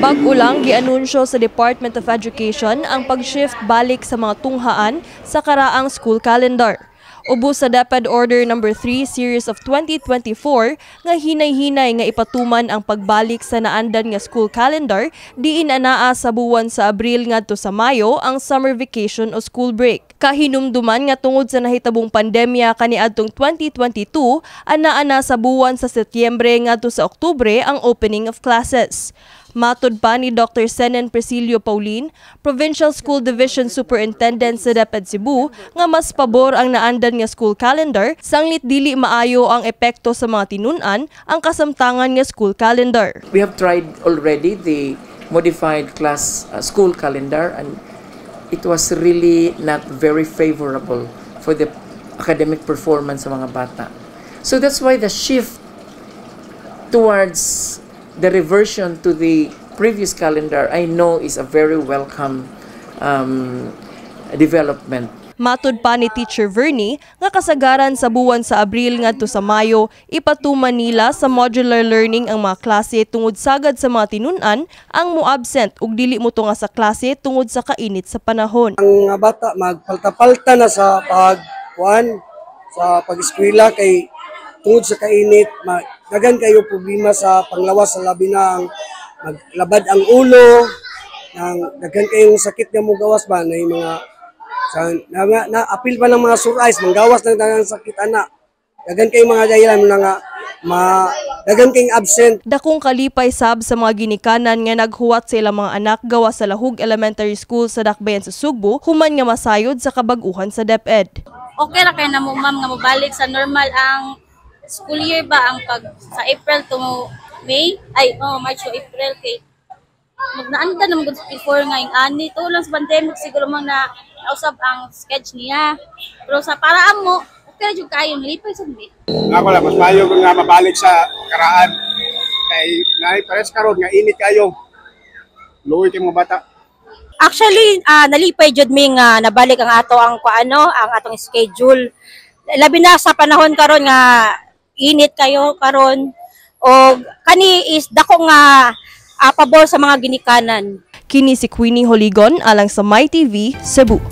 Bag-o lang gianunsyo sa Department of Education ang pag-shift balik sa mga tunghaan sa karaang school calendar. Ubos sa DepEd Order Number 3 Series of 2024 nga hinay-hinay nga ipatuman ang pagbalik sa naandan nga school calendar, diin anaa sa buwan sa Abril ngadto sa Mayo ang summer vacation o school break. Kahinumduman nga tungod sa nahitabong pandemya kaniadtong 2022, anaa na sa buwan sa Setyembre ngadto sa Oktubre ang opening of classes. Matod pa ni Dr. Senen Presilio Paulin, Provincial School Division Superintendent sa DepEd Cebu, nga mas pabor ang naandan nga school calendar, sanglit dili maayo ang epekto sa mga tinun-an ang kasamtangan nga school calendar. We have tried already the modified class school calendar, and it was really not very favorable for the academic performance sa mga bata. So that's why the shift towards the reversion to the previous calendar, I know, is a very welcome development. Matod pa ni Teacher Vernie nga kasagaran sa buwan sa Abril ngadto sa Mayo, ipatuman nila sa modular learning ang mga klase tungod sagad sa mga tinun-an ang mo-absent ug dili mo tunga sa klase tungod sa kainit sa panahon. Ang mga bata magpalta-palta na sa pagkuan, sa pag-eskwela, kay tungod sa kainit, daghan kayo problema sa panglawas, sa labi na ang maglabad ang ulo, nang daghan kayong sakit nga mogawas ba na yung mga sa na apil pa ng mga sore eyes, manggawas ng daghang sakit ana. Daghan kayong mga dahilan na nga ma daghan kayong absent. Dakong kalipay sab sa mga ginikanan nga naghuwat sa ilang mga anak gawa sa Lahug Elementary School sa Dakbayan sa Sugbo human nga masayod sa kabag-uhan sa DepEd. Okay ra kay namo, ma'am, nga mobalik sa normal ang school year ba, ang pag sa April to May, ay, oh, March to April, kay magnaanda naman gud before nga yung ani to lang sa pandemic siguro mang na nausab ang sketch niya, pero sa paraan mo okay ra jud kayo, nalipay sad mi. Ako lang, mas maayo kung nga mabalik sa karaan. Kay naay pares karon nga init kayo. Luoy kay mga bata. Actually, nalipay jud mi nga nabalik ang ato ang kuano, ang atong schedule. Labi na sa panahon karon nga init kayo karon, o kani is dako nga pabor sa mga ginikanan. Kini si Queenie Holigon alang sa My TV, Cebu.